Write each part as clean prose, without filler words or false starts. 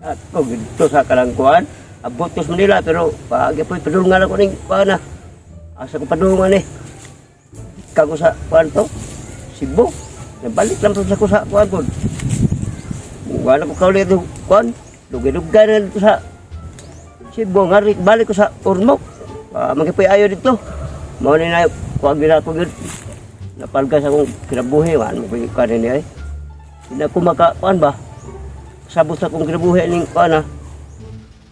Ako gito sa kalangkuan. Abot ko sa Manila pero paagi po padulungan ako ning kuan na. Asa ko padulungan eh. Kago sa kuan to. Cebu. Nabalik lang po sa ko sa kuan ko. Wala ko kauli ito kuan. Dugay-dugay na dito sa Cebu. Nga balik ko sa Ormoc. Magipoy ayo dito. Mao ni na kuan gina ko gyud. Napalgas akong kinabuhi. Wala mo ko yung kuan ni ay. Hindi ako maka kuan ba? Sabot sa akong kinabuhi ning kuan ah.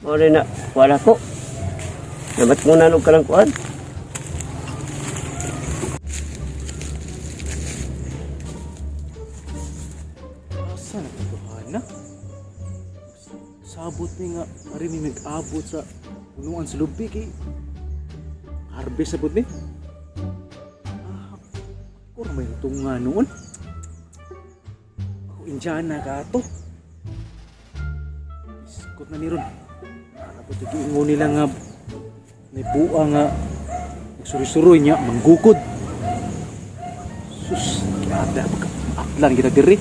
Mao ni na kuan ako. Namat mo na nung kalang kuan. Asa na katuhana? Sabot ni nga, ari ni nag-abot sa punuan sa lubi kay harvest sabot ni. Ah, ako ra may tunga noon. Ako Indiana ka ato. Iskot na ni ron. Tapos giingon nila nga may buwa nga nagsuri-suroy niya, manggukod. Sus, kiada pagka atlan kita diri.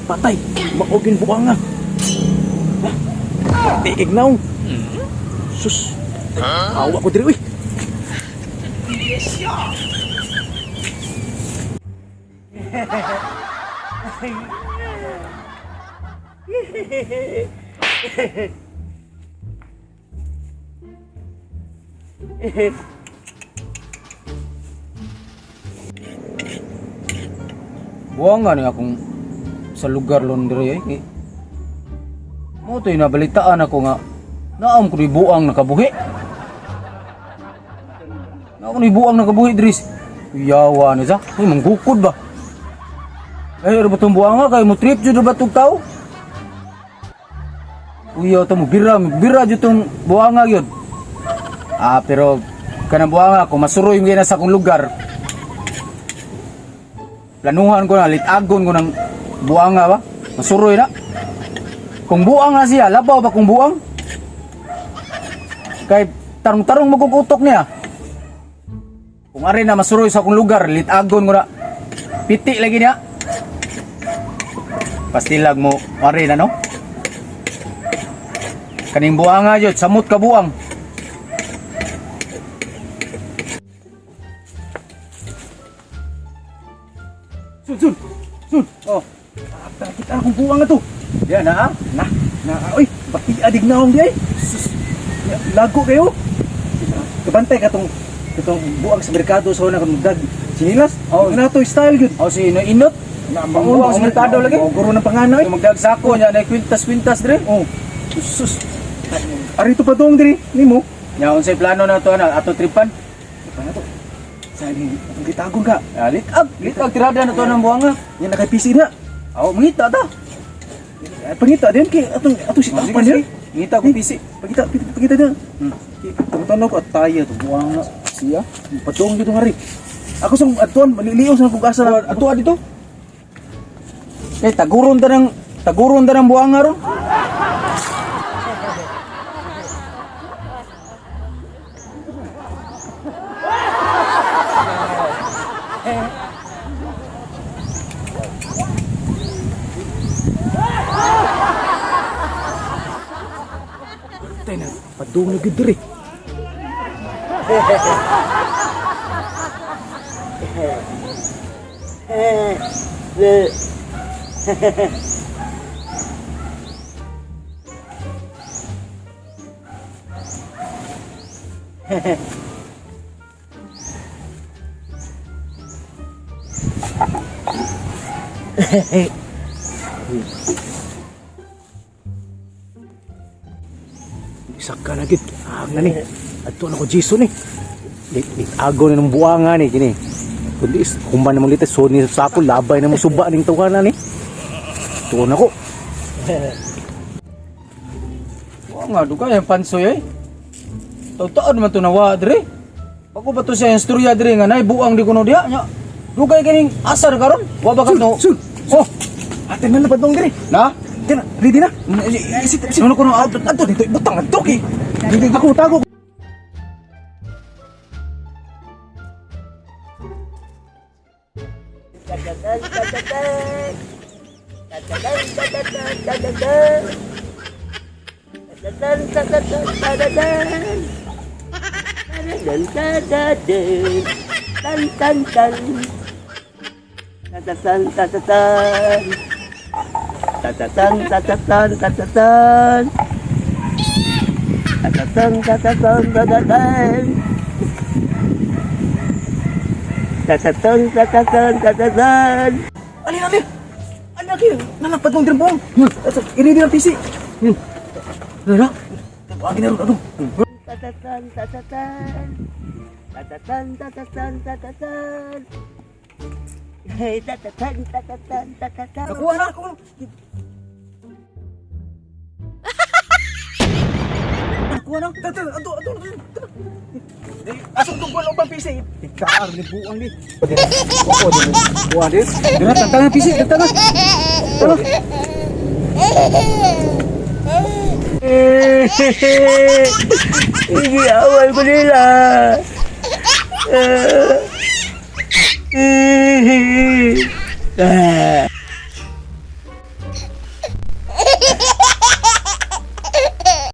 Patay! Maogin buka nga! Ha? Tikig na. Sus! Awa ko diri, uy! Buwang nga ni akong sa lugar lon diri eh. Mo to'y nabalitaan ako nga naam ko ni buang nakabuhi. Naam ko ni buang nakabuhi diri. Yawa ni sa. Uy, manggukod ba? Eh, ano ba itong buang nga? Kay mo trip jud ba itong tao? Uy, ito mo bira, bira jud itong buang nga yun. Ah, pero kanang buang nga, kung masuroy mo na sa akong lugar, planuhan ko na, litagon ko ng buang nga ba? Masuroy na. Kung buang nga siya, labaw ba kung buang? Kay tarong-tarong magugutok niya. Kung ari na masuroy sa akong lugar, litagon ko na. Piti lagi niya. Pastilag mo, ari na no? Kaning buang nga yun, samot ka buang. Sun, sun! Sun! Oh, Kita akong buwang nga to! yan na ah. Na, na, uy! Bati adig na akong di ay! Sus! Ya, lago kayo! Kabantay ka tong itong buang sa merkado sa una kung dag sinilas. Oh. Oh, na to style gyud. Oh, si Inot. Na buang sa merkado lagi. Guro ng panganoy. Yung magdag sako niya, na kwintas-kwintas dire. Oh. Sus. Ari to pa dong diri nimo. Nya unsay plano na to ana ato tripan? Paano to? Sa ni atong gitagon ka. Ah, litag, litag tirada na to ng buwanga. Yan na kay PC na. Aw, mangita ta. Eh, pangita din kay atong atong Oh, sitapan niya. Ngita ko PC. Pangita pangita din. Tungtanaw ko at tayo to buang na. Siya. Padong dito nga rin. Ako sa atuan maliliw sa kung asa na. Ato dito. Eh taguron ta ng buwanga ron. Tay na padong na gid diri. Isaka na gid. Ah, na ni. Adto na ko Jason ni. Lit lit agaw na ng buwanga ni kini. Kundi is humban na mo litas so ni sa sako labay na mo suba ning tawanan ni. Tuon ako. Buwanga dugay ang pansoy eh. Taon man to nawa dire. Ako ba to siya ang istorya dire nga nay buang di kuno diha nya. Dugay kaning asar karon. Wa ba ka no? Sun. Oh, Ate na padong diri. na? Tina, ready na. Isit, isit. Ano kuno Adto dito ibutang adto kay. Dili ako tago. Tatatan, tatatan. Tatatan, tatatan, tatatan. Tatatan, tatatan, tatatan. Tatatan, tatatan. Tan, tan, tan. Tatatan, tatatan. Tatatan, tatatan, tatatan. Tatatan, tatatan, tatatan. Tatatan, tatatan, tatatan. Alin, alin! Alin, alin! Nalapad mong drimbong! I-ready ang PC! Nala? Tawagin na ron, ano? Tatatan, tatatan. Tatatan, tatatan, tatatan. Hey, tatatan, tatatan, tatatan. Nakuha na, nakuha na! Nakuha na! Tara, tara, ato, ato, ato, tara. Asong tungkol ang PC? Ikaar ni buang ni. Oo, di. Buang di. Dira, tantangan PC, tantangan! Tara! Igiawal ko nila. Eh. Eh.